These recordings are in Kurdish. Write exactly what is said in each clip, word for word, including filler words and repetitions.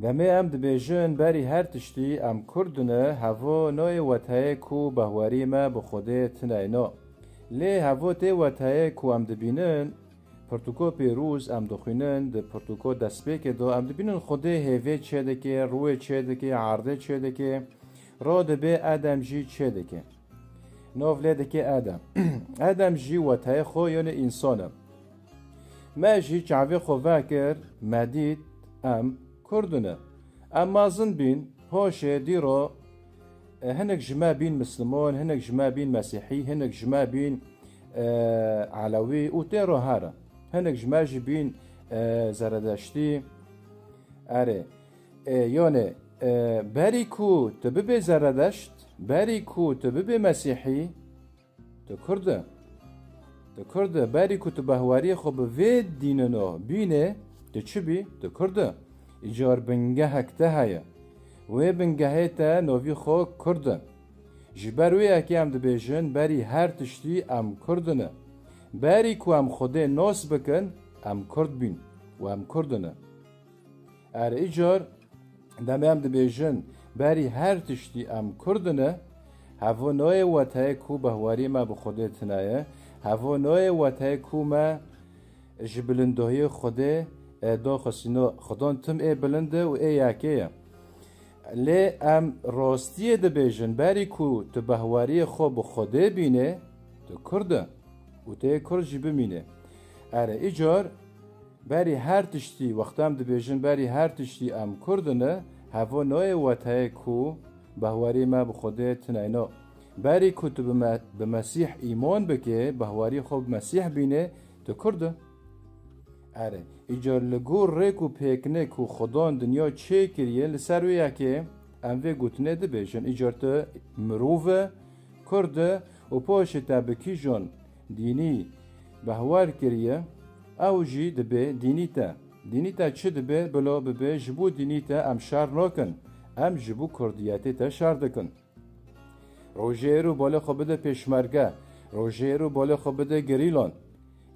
Demê em dibêjin berî her tiştî em Kurd ne, hevo nayê weteyê ku behwarî me bi Xwedê tine ye. No. Lê hevo tê weteyê ku em dibînin, pirtûko pêrûz em dixwînin, di pirtûko destpêkê de em dibînin Xwedê hêvê çê dike, rûyê çê dike, erdê çê dike, ro dibê Edem jî çê dike. Nav lê dike Edem. Edem jî weteyê xwe, yanî însan e. Me jî çavê xwe vekir, me dît em Kurd ne. Em mezin bîn, paşê dîro, e, hinek ji me bîn Misliman, hinek ji me bîn Mesîhî, hinek ji me bîn, e, Elewî û tê ro here. Hinek ji me jî bîn, e, Zeredeştî. Erê, e, yanî, e, berî ku tu bibê Zeredeşt, berî ku tu bibê Mesîhî, tu Kurd e. Tu Kurd e. Berî ku tu behwariyê xwe bi vê dînino bînê, tu çi bî? Tu Kurd e. Îcar bingehek te heye. Wê bingehê te novî xwe Kurd e. Ji ber wê yekê em dibêjin, berî her tiştî em Kurd ne. Berî ku em Xwedê nas bikin, em Kurd bîn û em Kurd ne. Erê, îcar demê em dibêjin, berî her tiştî em Kurd ne, hevo nayê weteyê ku behwarî me bi Xwedê tine ye, hevo nayê weteyê ku me ji bilindahiyê Xwedê, e, daxistîno. Xudan tim ê bilind e û ê yekê ye. Lê em rastiyê dibêjin, berî ku tu behwariyê xwe bi Xwedê bînê, tu Kurd e û tu yê Kurd jî bimînê. Erê, îcar berî her tiştî, wexta em dibêjin berî her tiştî em Kurd ne, hevo nayê weteyê ku behwarî me bi Xwedê tine ye. No. Berî ku tu bi me-, bi Mesîh îman bikê, behwarî xwe bi Mesîh bînê, tu Kurd e. Erê, îcar li gor rêk û pêkinê ku Xudan dinya çêkiriye, li ser wê yekê em vê gotinê dibêjin, îcar tu mirov e, Kurd e û paşê te bi kîjan dînî behwar kiriye, ew jî dibe dînî te. Dînî te çi dibe, bila bibe, ji bo dînî te em şer nakin, em ji bo kurdiyetê te şer dikin. Rojê êro balê xwe bide pêşmerge, rojê êro balê xwe bide gerîlan.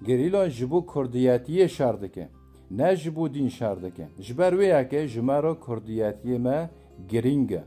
Gerîlan ji bo kurdiyetiyê şer dike, ne ji bo dîn şer dike. Ji ber wê yekê ji me re kurdiyetiyê me girîng e.